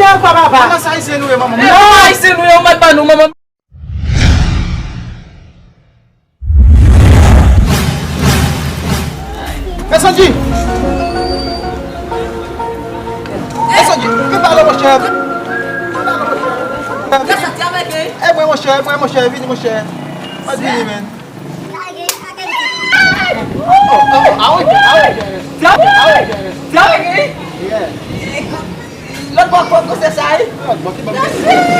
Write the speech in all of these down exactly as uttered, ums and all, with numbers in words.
Papa, papa. Kòman sa Ayisyen nou ye, manman? Kòman Ayisyen nou ye, ou mèt ban nou, manman? Mesandji! Mesandji, vin pale, monchè. Vin pale, monchè. E mwen, monchè, e mwen, monchè, vini, monchè. Mwen vini, men. Oh, oh, oh, ah, ok, ah, ok. Ah, ok. Yeah. Lòt bò, kòm konsèy sa, wi. Lòt bò, ki bò, ki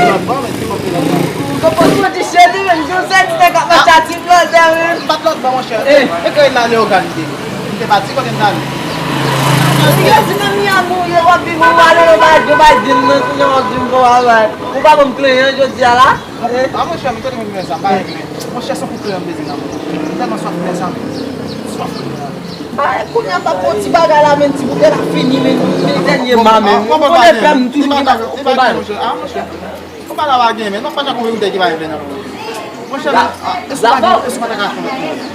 lòt bò, men ki bò, ki lòt bò. Ou konprann mwen di cheri, men, jou sèt nèg ap mache a ti blòdè, men. M pa t lòt bò, monchè. Eh. E ke Leyogàn te. M te pati kote m t ale. Yo di nan Miami, ou ye, w ap vin, ou ale, yo pa, yo pa di m, non, kounye a w ap di m, bon, alright. Ou pa ban m kle, en, jodi a la. Ah, monchè, m kote mwen renmen sa, m pa renmen. Monchè, se yon koup kreyòl m bezwen nan men. M tèlman swaf kreyòl sa, men. Swaf kreyòl. Ah, kounye a m ap pran ti bagay la, men, ti boutèy la fini, men, men, dènyèman, men. Ou konnen pè m toujou gen bagay. Ah, monchè. Ou pa la pa gen, men. M ap pase ak yon boutèy ki pa gen, men, non. Monchè, men, ah, e sou pa gen, e sou pa ta ka achte yon,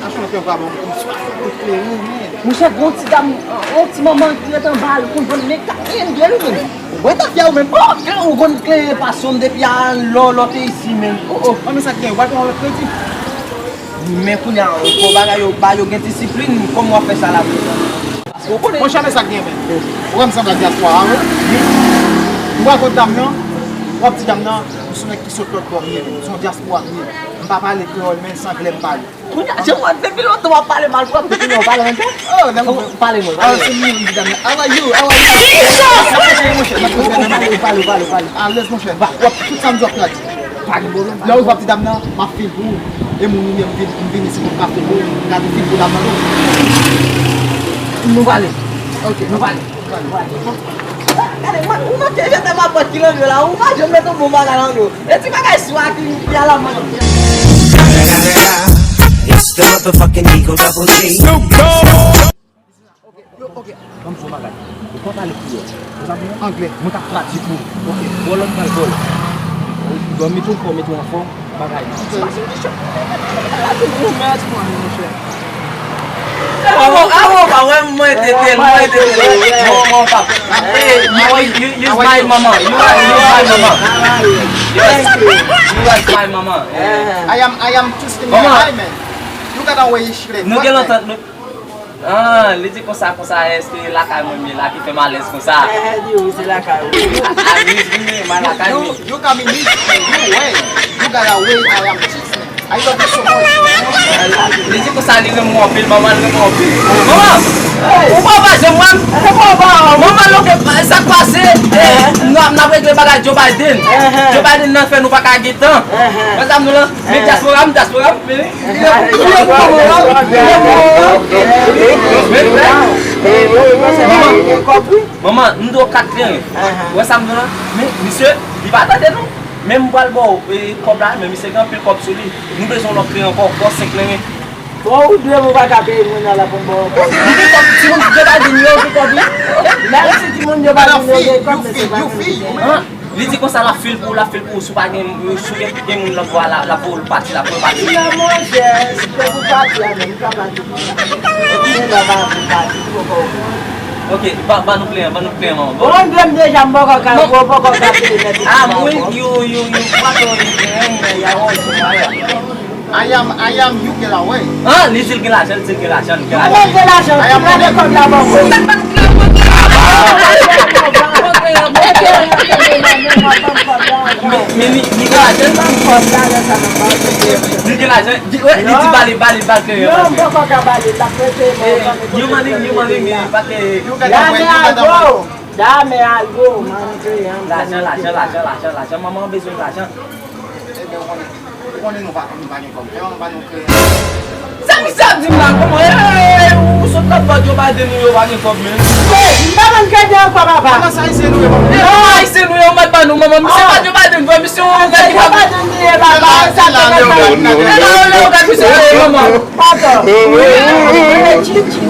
achte yon pè vagabon, m swaf kreyòl, men. Monchè, gon ti dam, yon ti manman ki ret anba l, konn vann men kat, men, men, men. Mwen ta fè ou menm. Oh, kle ou konn kle pasyon m depi a lò, lò te isi menm. Oh, oh. Mwen, men sa k gen, ou pral pran yon lòt kredi. Men kounye a, fò bagay yo, ba yo gen disiplin, kòman w ap fè sa la prezan? Paske ou konnen. Monchè, men sa k gen, men. Ou wè m sanble ak dyaspora a, wi. M pral kot dam nan, w ap di dam nan, m se yon nèg ki sot lòt bò m ye, men. Se yon dyaspora m ye. M pa pale kreyòl, men se anglè m pale. Kounye a, jan w ap depi lontan w ap pale mal pwòp, men kounye a w pale anglè. Oh, nan. Fò w pale mwen, pale mwen. Ah, se mwen, m di dam nan, "How are you? How are you?" Pale, pale, pale, pale. Alèz, monchè. W ap, tout sa m di w ap tradi. Pa gen pwoblèm. Lè w ap di dam nan, "M ap fil pou ou." E moun ou menm vin, m vin isi pou m ka fil pou ou. Gade fil pou dam nan, non. Nou pale. Ok, nou pale. Gade, mwen, ou manke jete m apòt ki nan yo la, ou pa janm mete yon bon bagay nan yo. E ti bagay swa ki, ki alamòd. It's the motherfucking Eagle Double G. Ok, ok. Ban m di w yon bagay. Ou pa pale kreyòl. Ou sa bon? Anglè. Mwen t ap tradui pou ou. Ok. Bò lòt pral bò lòt. Ou dòmi tou, fò mete w anfòm. Bagay nan. Mwen pa wè mwen tete, mwen tete. Mwen pa. Hey, you, you, you is my mama. You are, you is my mama. Yes. You are my mama. I am, I am twisting my eye, man. You got a way. Nou gen lontan, nou, ah, li di konsa, konsa, èske lakay mwen m ye la ki fè m alèz konsa? Eh, di wi, se lakay ou. Ah, ah, wi, wi, wi, mwen lakay mwen. You, you got me mixed, you way. You got a way, I am chicks, man. I love you so much, man. Li di konsa, li renmen w anpil, manman, li renmen w anpil. Manman, ou pa, pa janm wè m. Manman, lòk, sa k pase? Eh, n ap, n ap regle bagay Joe Biden. Joe Biden nan fè nou pa ka gen tan. Wè sa m di w la? Men dyaspora m, dyaspora m, men. Manman, manman, m do kat plen. Wè sa m di w la? Men, misye, li pa tande nou. Men m pral ba w, e, kòb la, men misye gen anpil kòb sou li. Nou bezwen lòt kleren ankò, fò senk kleren. Bon, ou dwe, ou pa ka peye moun nan la pou m ba w kòb. Li gen kòb, timoun Joe Biden yo gen kòb, wi. Menm si timoun Joe Biden yo gen kòb, men se pa menm. Li di konsa l ap fil pou ou, l ap fil pou ou, si w pa gen, si w gen, gen moun lòt bò a, l ap voye w pati, l ap voye w pati. Wi, monchè, si te pou pati a menm, m ka pati konsa. Epi se lè pa pou pati, m poko. Ok, ban, ban nou kleren, ban nou kleren, manman. Ou konn dwe m deja, m poko ka, ou poko ka peye nèt ou. Ah, mwen, you, you, you, pa tro, you, you, you, you, you, I am, I am, you get away. Ah, li di l gen lajan, li di l gen lajan, li gen lajan. Mwen gen lajan, I am, mwen gen kòb la ban mwen. Men, men li, li gen lajan. Li gen lajan. Di, wè, li di ba li, ba li, ba l kleren. Non, m poko ka ba li, l ap prete mwen. You money, you money, men pa ke. Dame algo, dame algo, man, kleren. Lajan, lajan, lajan, lajan, lajan. Manman bezwen lajan. Ou konnen nou pa, nou pa gen kòb. Fè manman ba nou kredi. Sa misye ap di m la, kòman? Ey, ou sot lòt bò, Joe Biden, nou yo pa gen kòb, men. Ey, m pa vann kredi ankò, papa. Kòman sa, Ayisyen nou ye, papa? Ey, Ayisyen nou ye, ou mèt ban nou, manman. Misye pa Joe Biden, vre, misye yon nèg ki pa Joe Biden li ye, papa. Sa te la, yo, yo, gad misye, ey, manman. Papa. Ey, Chichi.